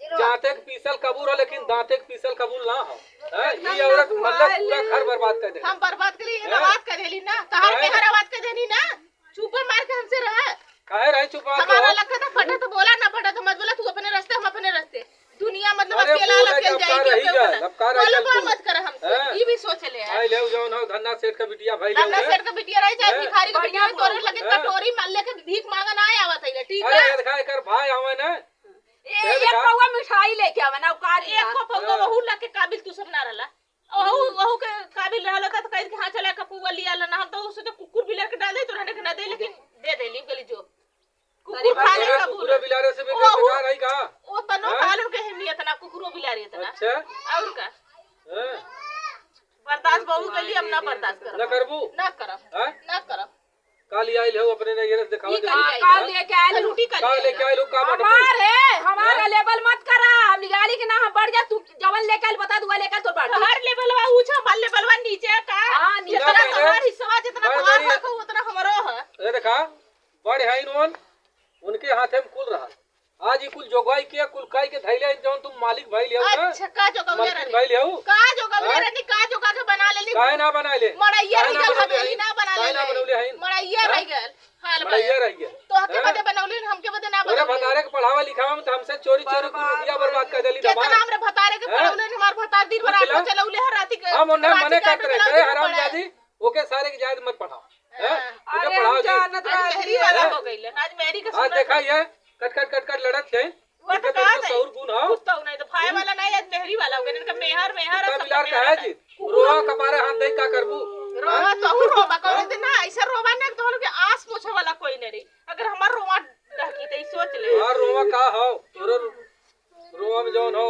जाते के पीसल कबूल हो, लेकिन दांते के पीसल कबूल ना हो। हैं? ये औरत मतलब पूरा घर बर्बाद कर दे। हम बर्बाद करी, ये बात कर देली ना, तहार मेहर आवाज कर देनी ना। चुप्पा मार के हमसे रह। काहे रही चुप? हमारा लगता था फटा तो बोला, ना फटा तो मत बोला, तू अपने रास्ते, हम अपने रास्ते। दुनिया मतलब अकेला, अकेल जाएगी, अब का रही गल? अब का रही गल? मत कर हमसे, ई भी सोच ले। आई ले जौन हो धन्ना सेठ का बिटिया भाई, धन्ना सेठ का बिटिया रही, चाहे भिखारी का बिटिया, तोरे लगे कटोरी मार लेके भीख मांगा ना आवत है, ठीक है? अरे देखा, एकर भाई आवे ना, ए, एक पौवा मिठाई लेके आवे ना, उकारी ना। एको पौवा वहू लाके काबिल तू सब ना रहला। वहू, वहू के काबिल रहला त कह के, "हाँ, चला के पौवा लिया ला ना।" हम तो उसे तो कुकुर बिलार के डाल दे, तो रहने के ना दे, लेकिन दे दे ली, गली जो। कुकुर खा ले कुकुर बिलारे से भी बेकार है का? वो तनो खा ले के हिम्मत ना, कुकुरो बिलारे इतना। अच्छा। और का? हाँ। बर्दाश्त बहु के लिए हम ना बर्दाश्त करब। ना करबू? ना करब। हाँ? ना करब। का ले आइल हो अपने नैहरे से देखावा दे। का लेके आइल हो? लूटी का का लेके आइल हो? का बटबू? हमार है, हमार हाँ? लेबल मत करा। हम निकाली कि ना हम बढ़ जा, तू जवन लेके आइल बता, दुआ लेके आइल तो बढ़। हर लेबलवा ऊंचा, हमार लेबलवा नीचे का? हाँ, नीचे। जितना हमार हिस्सा, जितना हमार हक हो, उतना हमरो है। ये देखा, बड़ है इनवन, उनके हाथे में कुल रहा। आज ई कुल जोगाई के, कुल काई के धैले, जौन तुम मालिक भइल हऊ ना? अच्छा, का जोगौले मालकिन रहनी? भइल हऊ? का जोगौले हाँ? रहनी? का जोगा के बना लेली? काहे ना बनाइले? मड़ैया काहे रह ना गल, बनौले हवेली हईन? ना बना काहे ना लेले। बनौले हईन? मड़ैया हाँ? रह गल। हाल मड़ैया भैया। रह गल। तोहके हाँ? बदे बनौली, हमके बदे ना तोरे बनौली। भतारे के पढ़ावे लिखावे में तो हमसे चोरी चोरी कुल रुपया बर्बाद कर देली केतना दमाद। हमरे भतारे के हाँ? पढ़ौले, हमार भतार दिन भर पूछ ले। ऑटो चलौले हर राती के, हम उन्हें राती मने के करत ऑटो रहे, चलौले "अरे हमार हरामजादी, पढ़ाए। ओके सारे के जायज मत पढ़ाओ।" हैं? हाँ। ओके अरे पढ़ाओ हम जान। जानत आज रहनी मेहरी है। वाला हो गइले। आज मेहरी के आज सुनत देखा है। ये कट कट कट कट लड़त है। वो इनके तो तो कहत है। सौर गुण हो। कुत्ता नहीं तो भाई वाला नहीं, आज मेहरी वाला हो गइले। इनका मेहर, मेहर कुत्ता सब बिलार मेहर कहे है। जी। कुकुर कपारे हाथ दे, का करबू? रोवा, हाँ? तोहू रोवा, कौनो दिन ना ऐसे रोवा ना, तोहन के आँस पोछे वाला कोई नहीं रही। अगर हमार रोवा ढकी, तो ई सोच ले। हमार रोवा का हो? तोरो रोवा में जौन हो,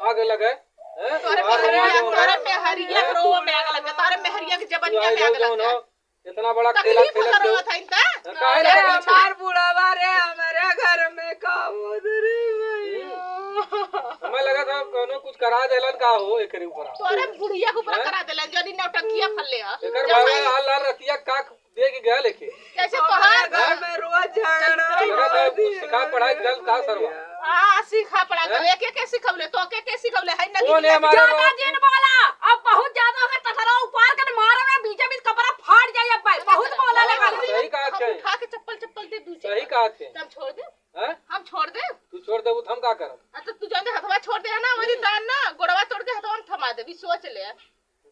आग लगे, हैं? तोरे हमार रोवा मेहरिया, जौन हो, तोरे मेहरिया के हैं? रोवा में आग लगे, तोरे मेहरिया के जबनिया में आग लगे। इतना बड़ा खेला तकलीफ खेलत करो हो। था इनका। काहे अरे लगा पीछे? हमार बुढ़ावा रे, हमारे घर में का उधरी भैया। हम्म। हमें लगा था कोनो कुछ करा देलन का हो एकरे ऊपर। तोरे बुढ़िया के ऊपर हैं? करा देलन, जदी नौटंकिया फल ले आ। एकर जब बाबा भाई लाल लाल रतिया का दे के गया लेके। जैसे हमारे तोहार घर में रोज झगड़ा लगा था, होती कुछ सिखा है। पढ़ाई गल का सरवा। हाँ, सिखा पढ़ा हैं? कर। एके के सिखौले, तो के के सिखौले है ना कौन है दीदी? हमारे ज्यादा बाप? जिन बोला, अब बहुत ज्यादा हो गया, तथरा उपार कर मारो ना, बीचे बीच कपड़ा फाट जाए अब भाई, बहुत बोला हाँ, लगा। सही कहा अब थे। उठा के चप्पल चप्पल दे दू सही चार। कहा थे। तो हम छोड़ दे? हैं? हम छोड़ दे? तू छोड़ दे, वो हम का करब? आ, तो तू जान दे, हथवा छोड़ दे है ना, वही हम्म। दान ना, गोड़वा तोड़ के हथवा में थमा दे, भी सोच ले।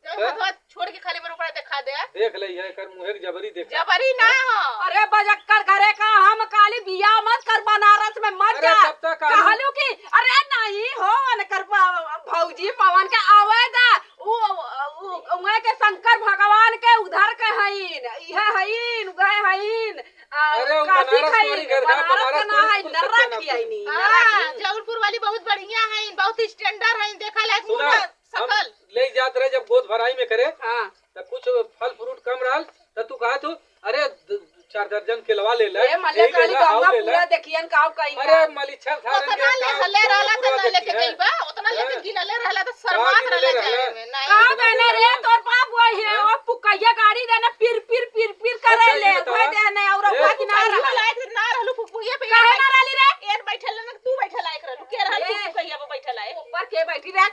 जब हैं? हथवा छोड़ के खाली मेरे ऊपर दिखा दे। देख ले, ये कर मुँहे के जबरी देख। जबरी ना हो। अरे बजक्कर घरे का हम काली बियाह मत कर, बनारस में मत अरे जा। तब तक काली कहलू कि अरे नहीं हो, अनकर प-, भौजी पवन के आवे दा। उ, उ, उहे के शंकर भगवान के उधर के हईन, इहे हईन, उहे हईन। आ, अरे उ काशी बनारस खाई, तोरी घर का, बनारस बनारस का ना तोरी है, कुल नर्रा सत्यानाश खियाई है। नी, हाँ, नर्रा खियाई। जौनपुर वाली बहुत बढ़िया है, बहुत standard है, देखा लायक सुना, मुँह हम सकल। ले जात रहे जब गोद भराई में करे, हाँ। त कुछ फल fruit कम रहल, त तू कहा तू, "अरे, द-, चार दर्जन केलवा ले ले, ए, मले यही ले काली ले, हाउ गंगा ले ले।" पूरा देखियन का कहीं अरे, का। मलिच्छर सारन ओतना के ले का हले पूरा रहला त पूरा ना लेके देखिए। गई बा, ओतना लेके हैं? गिनले रहला त का शर्मात गिनले रहला रहला? जाए में, नहीं। का इतना कहने रे, गिनला? तोर बाप वही है, हैं? वो पुकैया गाड़ी देने पिर, पिर, पिर, पिर करे अच्छा, ले, ये बतावा। कोई देने और ए, वो कि ना पुकैया रहा। लायक ना रहलू, पुपुहिया पे काहे ना रहली रे? एन बैठल ना, तू बैठल लायक रहलू। के रहल तू ए, पुकैया पे बैठल आए? ऊपर के बैठी रे?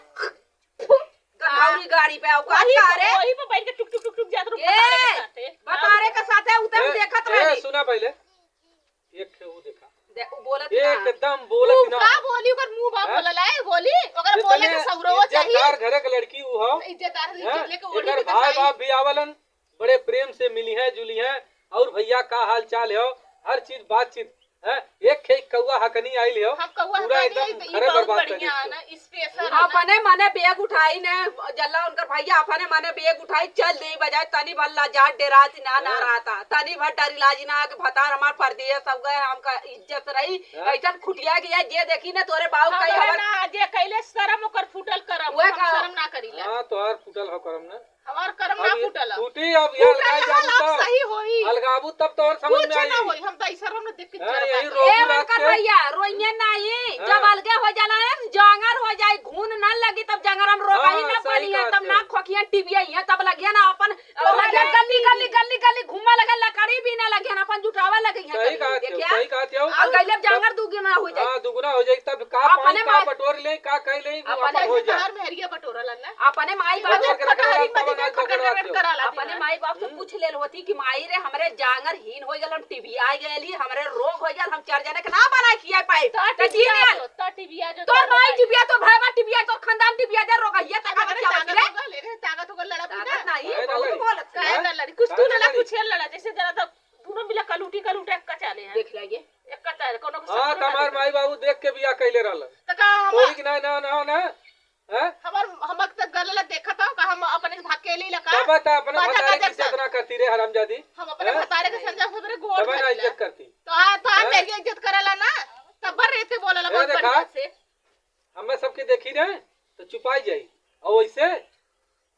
गंधौरी गाड़ी पे औकात वही का रे? वही पे बैठ के टुक, टुक, टुक, टुक जात रहू ए, बतारे के साथे। बतारे के साथे उ त हम ए, देखत ए, रहली। सुना पहले। एक ठे उ देखा। दे, उ बोलत ना। एकदम बोलत उ ना। का बोली, ओकर मुंह बा हैं? बोलल है, बोली, ओकर बोले इतने के सौरवो चाहिए। इज्जतदार घरे के लड़की उ हो। इज्जतदार, हैं? इज्जत लेके ओढ़ी एकर के भाई दसाई। बाप भी आवलन, बड़े प्रेम से मिली हैं, जुली हैं, और भैया का हाल चाल हो, हर चीज बातचीत, हैं? एक खे कौआ हकनी आइल हो, हम कौआ पूरा हकनी एकदम तो ई घरे बहुत बर्बाद कर बढ़िया देते। है ना, special है ना। अपने मने bag उठाई ने, जल्ला उनकर भैया अपने मने bag उठाई, चल दे बजाए, तनी भर लाजात डेरात ना, ना हाँ। रहता, तनी भर डर लाज ना कि भतार हमार परदेस सब गए, हमका इज्जत रही, हाँ। ऐसन खुटिया गया, जे देखी ना तोरे बाऊ कही हमारे हमार ना, जे कैले शरम ओकर फूटल करम, उहे हम का शरम ना करीला। हाँ, तोहार फूटल हो करम ना। हमार करम ना अब ये फूटल। फूटी, अब ये फूटल अलगाई ना, जाबू अब तब। सही होई। अलगाबू तब तोहर समझ कुछ में ना आई। होई, हम तो ऐसा हम देख के हाँ, जरबा यही कर। रोबू ए, रात उनकर के। भैया, रोइये नाही, हाँ। जब अलगे हो जाला है, जांगर हो जाई, घून ना लगी, तब जांगर हम रोकही हाँ, ना सही पड़ी है, बात तब है। ना खोखिया टीवी आई है, तब लगिया ना अपन, तो लगिया लगे गली, गली, गली, गली घूमा लगे, लकड़ी भी ना लगे, अपन जुटावा लगे है सही कभी, कहा थे, देखिया? सही कहा थे। अब गइले जांगर दुगुना हो जाई। हाँ, दुगुना हो जाई, तब का अपने पाई, का माई बटोर ले, का कह ले, वो अपने अपन हो जाए। बाहर में हरिया बटोरला ना। अपने माई बाप बटोर के रखे वाला खटहरी तब मत अनाज खटहरी बटोर मत के। कराला अपने दिन। माई बाप से हम्म। पूछ लेल होती कि माई रे, हमरे जांगर हीन हो गल, हम टीबी आ गए ही, हमरे रोग हो गल, हम चार जने के ना बना खिया पाए। तो तो टीबी आ टीबी आ जो, तो टीबी आ जो, तोर तो माई भाई। टीबी आ, तोर भाई बा टीबी आ, तोर खानदान टीबी आ, दे रोग हिया तक हमरे क्या ताकत बचले? होगा, लेकिन ताकत होगा लड़ा ताकत बिना। नहीं, काहे ना बहुत लड़ी? बोलत काहे है। ना लड़ी? कुछ काहे तू ना लड़ा, लड़ी? कुछ ये लड़ा, जैसे जरा तो दोनों मिला कलूटी कलूटे एक कचाले हैं। देख लाइए। एक कचाले, कोनो को हाँ, सपोर्ट ना तमार देता। माई बाबू देख के बिया कैले रहलन। तो का हम तोरी के ना, ना, ना, ना। हैं? हमार, हम अक्सर गलला देखत हूँ, का हम अपने भाग के ले लगा। तब त अपने बात भतारे लगा की इज्जत ना करती रे हरामजादी। हम अपने हैं? भतारे के संजय सबरे गोड़ तब ना धरिला। इज्जत करती। तो हाँ, तो हाँ, हैं? मेरी इज्जत करला ना, तब भर रहते बोलला ए, बहुत देखा, बढ़िया से। हमें सबके देखी रहे, तो चुपाई जाई। और वैसे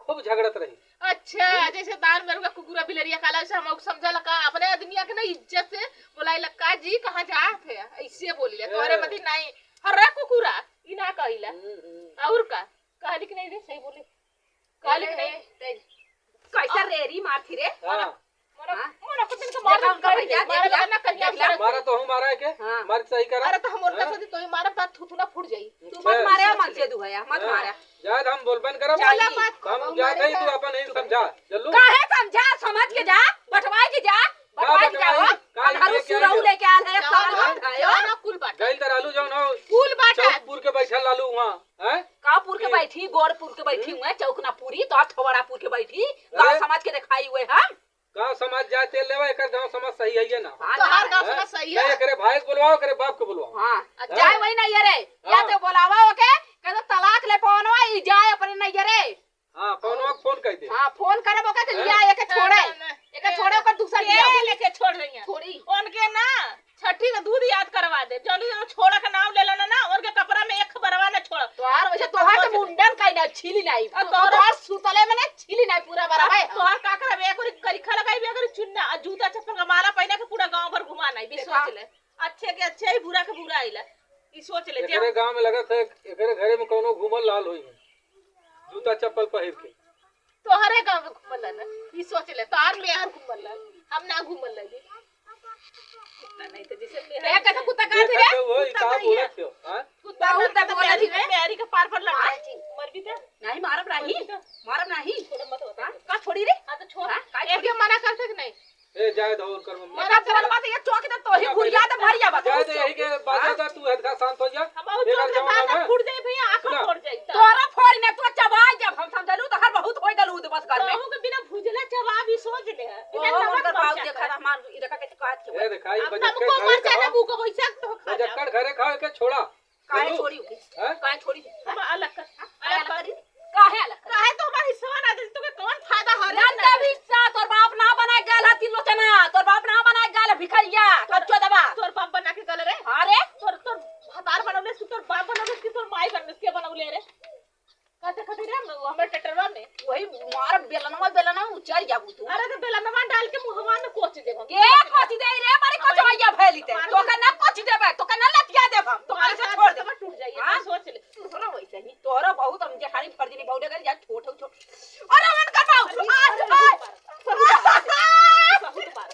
खूब झगड़त रही। अच्छा, हम्म। जैसे दान में रुका कुकुरा बिलरिया काला, वैसे हम समझला का, अपने आदमिया के ना इज्जत से बोलाइला का जी, कहाँ जात है, ऐसे बोलिला। तोहरे हाँ। मती नहीं, हर्रा कुकुरा, ई ना कहिला। हम्म, हम्म। और का? कहली कि नहीं रे, सही बोली। कहली कि अरे, नहीं? ते कैसे हाँ। रेरी मारती रे? हाँ। मोरा, हाँ। मोरा कुछ दिन के देखा मारा उनका करिया, भैया, मारा देखा, ना करिया, देखा। मारा मारा तो हूँ, मारा है के? हाँ। मार के सही करा। अरे तो हम उनका हाँ। सोचे तो ही मारा, बात थुथुना फूट जाई। तू मत मारे, हम अच्छे दुहया, मत हाँ। मारे। जाए हम बोलबन करब। चला मत। हम जाते ही तू अपन ही समझा। चलू। काहे समझा? समझ के जा, बटवाए के जा, का बटवाए के बटवाई? जाओ। का हम हरू लेके सुरऊ आई हो? लेके आल है, जाओ साल ना, हम खायो। जाओ ना, कुल बाटा। गइल त रहलू जौन हो। कुल बाटा। चौकपुर के बैठल रहलू वहाँ, हैं? कापुर के की? बैठी, गोरपुर के बैठी हम्म। हुए, चौकनापुरी, तो थोड़ापुर के बैठी, गाँव अरे। समाज के दिखाई हुए हम। गाँव समाज जाए तेल लेवा, एकर गाँव समाज सही है या ना? हाँ, तोहार ना। गाँव हैं? समाज सही नहीं, है। एकरे भाई के बोलवाओ, एकरे बाप के बोलवाओ। हाँ, हैं? जाए वही नहीं है रे। या हाँ। तो बोलावा ओके, कह दो तलाक ले पवनवा, ई जाए अपने नहीं है रे। हाँ, पवनवा के फोन कइ दे। हाँ, फोन करब ओकर के हाँ। लिया, एके छोड़े। ना, ना, ना। एके छोड़े, ओकर दूसर के लिया। लेके छोड़ रही है। छोड़ी। उनके ना छठी का दूध याद करवा दे। जल्दी जल्दी छोड़ा के नाम ले लेना ना, उनके कपड़ा में एक बरवा ना छोड़। तोहार वैसे तोहार तो मुंडन का ना छीली नहीं। और तो तोहार तोहार सुतले में ना छीली नहीं पूरा बरवा है। तोहार का करबे? एक ओरी करिखा लगाई, एक ओरी चुन्ना, और जूता चप्पल का माला पहना के पूरा गांव भर घुमा नहीं, भी देखा। सोच ले। अच्छे के अच्छे ही, बुरा के बुरा आइला। ई सोच ले, जे एकरे गांव में लगत है, एकरे घरे में कौनो घूमल लाल होई है, जूता चप्पल पहिर के। तोहरे गांव में घूमल ना, ई सोच ले, तोहर मेहर घूमल ना, हम ना घूमल लगी। कुत्ता नहीं तो जैसे मेहर ए, कैसे कुत्ता काट देखा रे? तो वो, ई का कुत्ता नहीं बोलत है। हो, हाँ? कुत्ता बहुत नहीं तो बोलत मेहरी है। मेहरी के पार पर लड़ा। हाँ जी। मर भी तो। नहीं, मारब नहीं, मर भी तो। मारब नहीं। छोड़ मत होता। हाँ? का छोड़ी रे? हाँ, तो छोड़। हाँ, का एक छोड़ी? के मना कर सक नहीं। ए, जाए दो उनकर मम्मी। मना करत बात, ये चौक दे तो ही ना, घुरिया पहले दे भरिया बात। जाए दे, यही के बात हाँ? ज्यादा तू हद का शांत हो जा। हम और एक चौक दे जमाना बात ना। फूट जाए भैया, आंख अरे। फोड़ जाए। तोरा फोड़ ने तू चबाई जब हम समझलू तो हर बहुत होई गलू उद बस कर में। कहूं के बिना भुजला चबा भी सोच ले। बिना ओ, नमक उनकर भाव मरचा देखा के। हमार इधर का कैसे कहत के ए, देखा, ई अब बजक्कड़ तुमको घरे मरचा खाओ। ना मुंह को वैसा तो खा बजक्कड़ घरे खाओ, एके छोड़ा। काहे बोलू? छोड़ी ओके? हैं? काहे छोड़ी? हम अलग कर, हाँ? काहे अलग अलग कर? करी? काहे अलग करी? काहे तो हमार हिस्सा ना दे, तोके कौन फायदा हो रे? नंद बिस्सा, तोर बाप ना बनाए गल है तिलोचना, तोर बाप ना बनाए गल है भिखरिया, तोर, कच्चो दबा। तोर बाप बना के गल रे? हाँ रे। तोर, तोर भतार बनौले, तोर बाप बनौले, कि तोर माई बनौले, के बनौले रे? कहते, कहते रे, हम, हमरे टटरवा में। वही मार बेलनवा, बेलनवा उचल जाबू तू। अरे तो बेलनवा डाल के मुहवा में कोच देबो। के कोच दे रे, मारे हमारे कोचवैया भैली ते। हमारे तोके ना कोच देबे, तोके ना लतिया देब हम। तोहरे हमारे से छोड़ दे। हाथ टूट जाइए, हाँ? सोच ले। तोहरा वैसे ही। तोहरा बहुत हम जेठानी फर्जी नहीं, बहुत अगर जा छोट हो, छोट। अरे मन का पाऊ। अरे, आज, आज। बहुत मार, बहुत मार।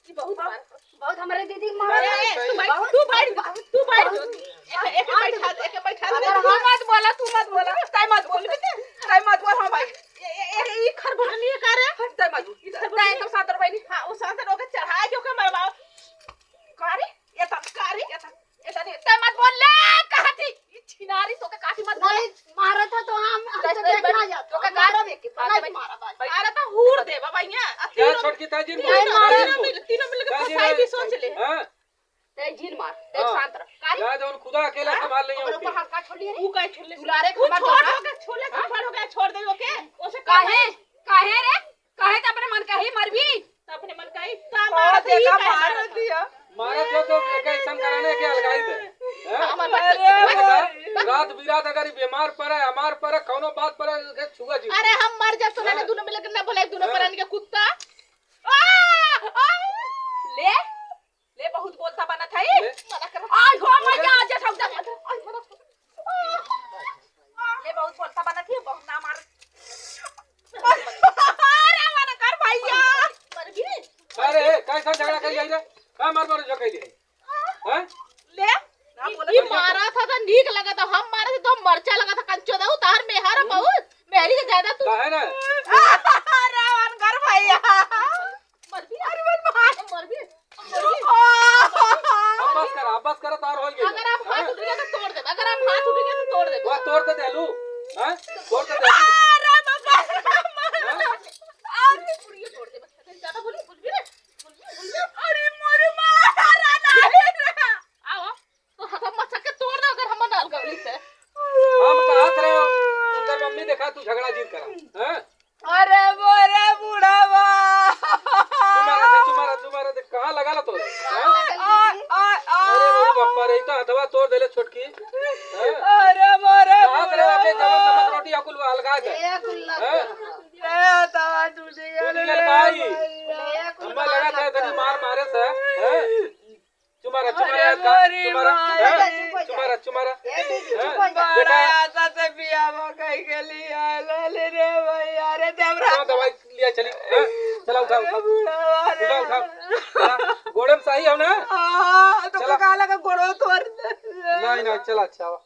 ये बहुत मार। बहुत हमरे दीदी मार। अरे, तू बैठ, बहुत तू बैठ, बहुत तू बैठ। बहुत एक, एक बैठा दे, एक बैठा दे। अगर हम मत बोला, तू मत बोला, तै मत बोल, तै मत बोल, हाँ भाई। ए, ए, ए, ई खरबड़नी है का रे? हट, तै मत बोल। ई खरबड़नी तै है। एकदम सात रुपए नहीं। हाँ, वो सात रुपए चढ़ा के ओके मरवाओ। का रे? ये तब का रे? ये तब, ये तब, तै मत बोल ले, कहती। ई छिनारी तोके काटी मत बोले। नहीं, मारा था तो हम, हम तो तै देखना बैठ, जाता। तोके मारा काट। देख के, हाँ, बना तै के मारा बाज। बैठ। अरे तो हूर दे बाबा, यहाँ। आ जा तीनों, छोटकी ताई जी, तीनों, मारा तीनों दे। मिल, तीनों मिल के ताई जी फंसाई भी सोच ले। हाँ। तै जिन मार, तै हाँ। शांत रह। काहे? जा जौन खुदा अकेला हाँ? संभाल लेंगे ओकरे ओके। ऊपर हाथ का छोड़ लिए रे? तू काहे छोड़ ले रे? दुलारे तू खबर छोड़ देना। हो गया, छोड़ ले, हाँ? छोड़ हो गया, छोड़ दे ओके। ओसे काहे? काहे? काहे रे? काहे त अपने मन का ही मरबी? त अपने मन का ही का और मारत ही देखा काहे मार मारत? दिया। मारत हो तो एक ऐसा कराने के अलगाई दे। हैं? हमार अरे बात। भाई। रात बिरात अगर ई बीमार पड़े, हमार पड़े, कौनो बात पड़े, के छुआ जी। अरे हम मर जाब तो ना हाँ। दोनों मिलके ना बोले, दोनों हाँ। परान के कुत्ता। आ! आ! ले। ले, बहुत बोलता बनत है। ले। मना कर। आय हो, अरे। मजा आ जा, ठौका मत। आय, मना कर। ले, बहुत बोलता बनत है, बहुत ना मार। अरे, मना कर भैया। मर गई। अरे, कैसा झगड़ा कर ले रे? का मार मार जो कर ले? हैं? ले। ना ई, बोले ई तो मारा था तो नीक लगा था, हम मारा था तो मरचा लगा था, कंचो दऊ, तार मेहर हम्म। बहुत, मेहरी से ज्यादा तू। काहे ना? अरे, मन कर भैया। मर भी, अरे, मन मार। मर भी, मर भी। अब बस कर, अब बस कर, तार हो गई। अगर आप हाथ हैं? उठ गया तो तोड़ दे, अगर आप हाथ उठ गया तो तोड़ दे। वह तोड़ दे देलू, हैं? तोड़ दे देलू। अरे बाबा। हैं? और भी पुड़िया तोड़ दे, बस ज्यादा बोली, बोल भी रे, बोल भी, बोल भी। अरे मोरे मारा ना रे। आओ। तो हाथ मचक के तोड़ दे अगर हम ना गवली से। हम कहत रहे, उनकर मम्मी देखा तू झगड़ा जीत करा, हैं? अरे मोरे बुढ़ावा। चुमारा दे, चुमारा, चुमारा दे, कहाँ लगा ला तोरे? हैं? आ, आ, आ। अरे मोरे बापा रे, ई तो हथवा तोड़ देले छोटकी। हैं? अरे मोरे कहत रहे के बुढ़ावा। जवन नमक रोटी अकुल अलगा दे। ए, अकुल हैं? ए, हथवा टूट गया टूट गया रे भाई। भैया। हमें लगा था इतनी मार मारे से, हैं? चुमारा, चुमारा, अरे यार, मोरी चुमारा, माई। हैं? चुमारा, चुमारा, ए, हैं? चुप हो जा। बड़ा बेटा। आशा से बियाह कई के लिए आला ले रे भैया, रे देवरा। हाँ, दवाई लिया चली, हैं? चला, उठा, अरे उठा। बूढ़ा, अरे उठा, उठा। बूढ़ा। चला, गोड़े में सही हो ना? हाँ, तो चला। का लगा गोड़ो तोड़ दे। नहीं, नहीं, चला, अच्छा, आवा।